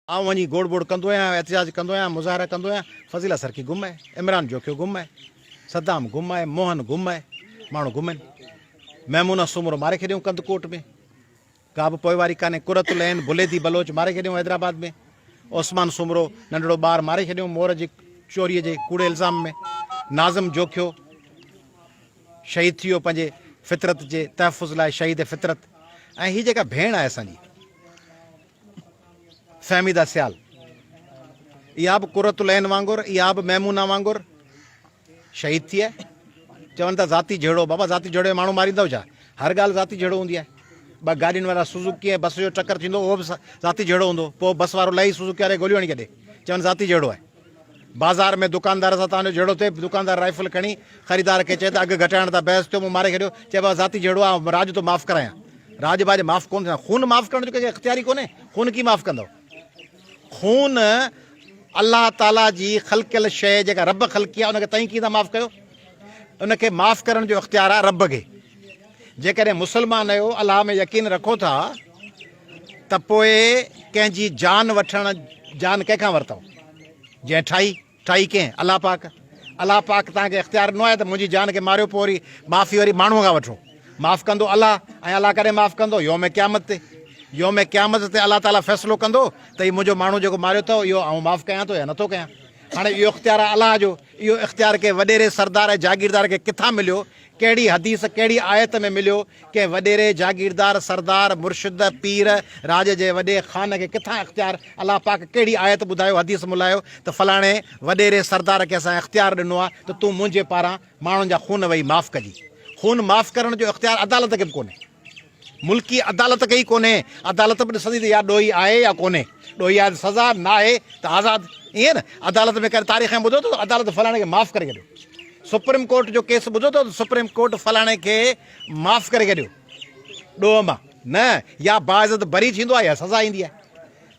آئون وڃي گوڙ ٻوڙ ڪندو آهيان، احتجاج ڪندو آهيان، مظاهرا ڪندو آهيان، فضيلا سرڪي گم آهي، عمران جوکيو گم آهي، صدام گم آهي، موهن گم آهي، ماڻهو گم آهن. ميمونا سومرو ماري ڇڏيائون ڪنڌڪوٽ ۾، ڪا به پوئواري ڪانهي، قرة العين بليدي بلوچ ماري ڇڏيائون حيدرآباد ۾، عثمان سومرو ننڍڙو ٻار ماري ڇڏيائون مور جي چوريء جي ڪوڙي الزام ۾، ناظم جوکيو شهيد ٿي ويو پنهنجي فطرت جي تحفظ لاء شهيد فطرت ۽ هي جيڪا ڀيڻ آهي اسان جي. فهميده سيال، اها به قرة العين وانگر، اها به ميمونه وانگر شهيد ٿي آهي. چون ٿا ذاتي جهيڙو، بابا ذاتي جهيڙي ۾ ماڻهو ماريندؤ ڇا؟ هر ڳالهه ذاتي جهيڙو هوندي آهي. ٻه گاڏين وارا سوزوڪي ۽ بس جو ٽڪر ٿيندو اهو به ذاتي جهيڙو هوندو. پوء بس وارو لهي سوزوڪي واري کي گوليون هڻي ڪڍي. چون ذاتي جهيڙو آهي. بازار ۾ دڪاندار سان توهان جو جهيڙو ٿئي، دڪاندار رائفل کڻي خريدار کي چئي ته اگهه گهٽائڻ تان بحث ٿيو، مون ماري ڇڏيو، چئي بابا ذاتي جهيڙو آهي، آئون راڄ ٿو معاف ڪرايان. راڄ باڄ معاف ڪونه ٿيندا. خون معاف ڪرڻ جو ڪنهن کي اختيار ئي ڪونهي، خون ڪيئن معاف ڪندؤ؟ خون الله تعاليٰ جي خلقيل شيء جيڪا رب خلقي آهي، ان کي توهين ڪيئن ٿا معاف ڪيو؟ ان کي معاف ڪرڻ جو اختيار آهي رب کي. جيڪڏهن مسلمان آهيو، الله ۾ يقين رکو ٿا، ته پوء ڪنهن جي جان وٺڻ، جان ڪنهن کان ورتائون؟ جنهن ٺاهي، ٺاهي ڪنهن؟ الله پاڪ. الله پاڪ توهان کي اختيار ڏنو آهي ته منهنجي جان کي ماريو پوء وري معافي وري ماڻهوء کان وٺو. معاف ڪندو الله ۽ الله ڪڏهن معاف ڪندو؟ يوم قيامت تي. يوم قيامت تي الله تعاليٰ فيصلو ڪندو ته هي منهنجو ماڻهو جيڪو ماريو اٿئو اهو آئون معاف ڪيان ٿو يا نٿو ڪيان. هاڻي اهو اختيار آهي الله جو. اهو اختيار ڪنهن وڏيري، سردار ۽ جاگيردار کي ڪٿان مليو؟ ڪهڙي حديث، ڪهڙي آيت ۾ مليو؟ ڪنهن وڏيري، جاگيردار، سردار، مرشد، پير، راڄ جي وڏي خان کي ڪٿان اختيار، الله پاڪ ڪهڙي آيت ٻڌايو، حديث ملايو ته فلاڻي وڏيري، سردار کي اسان اختيار ڏنو آهي ته تون منهنجي پاران ماڻهن جا خون وهي معاف ڪجي. خون معاف ڪرڻ جو اختيار عدالت کي به ڪونهي. ملڪي عدالت کي ئي ڪونهي. عدالت به ڏسندي ته يا ڏوهي آهي يا ڪونهي. ڏوهي آهي ته سزا، ناهي ته آزاد. ائين نه؟ عدالت ۾ ڪڏهن تاريخ ۾ ٻڌو اٿو ته عدالت فلاڻي کي معاف ڪري ڇڏيو. سپريم ڪورٽ جو ڪيس ٻڌو اٿو ته سپريم ڪورٽ فلاڻي کي معاف ڪري ڇڏيو ڏوهه مان. نه، يا باعزت بري ٿيندو آهي يا سزا ايندي آهي.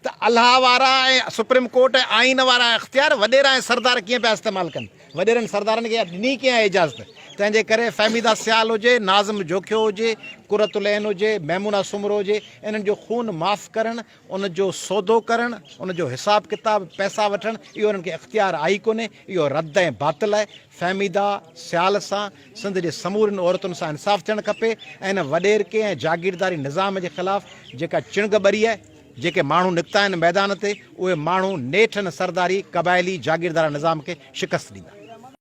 ته الله وارا ۽ سپريم ڪورٽ ۽ آئين وارا اختيار وڏيرا ۽ سردار ڪيئن پيا استعمال ڪن؟ وڏيرن سردارن کي اها ڏني ڪنهن آهي اجازت؟ تنهن جي ڪري فهميده سيال هجي، ناظم جوکيو هجي، قرة العين هجي، ميمونه سومرو هجي، انهن جو خون معاف ڪرڻ، ان جو سودو ڪرڻ، ان جو حساب ڪتاب، پئسا وٺڻ، اهو انهن کي اختيار آهي ئي ڪونهي، اهو رد ۽ باطل آهي. فهميده سيال سان سنڌ جي سمورين عورتن سان انصاف ٿيڻ کپي ۽ ان وڏيرڪي ۽ جاگيرداري نظام جي خلاف جيڪا چڻگ ٻري آهي، جيڪي ماڻهو نڪتا آهن ميدان تي، اهي ماڻهو نيٺ ان سرداري، قبائلي، جاگيردارانه نظام کي شڪست ڏيندا.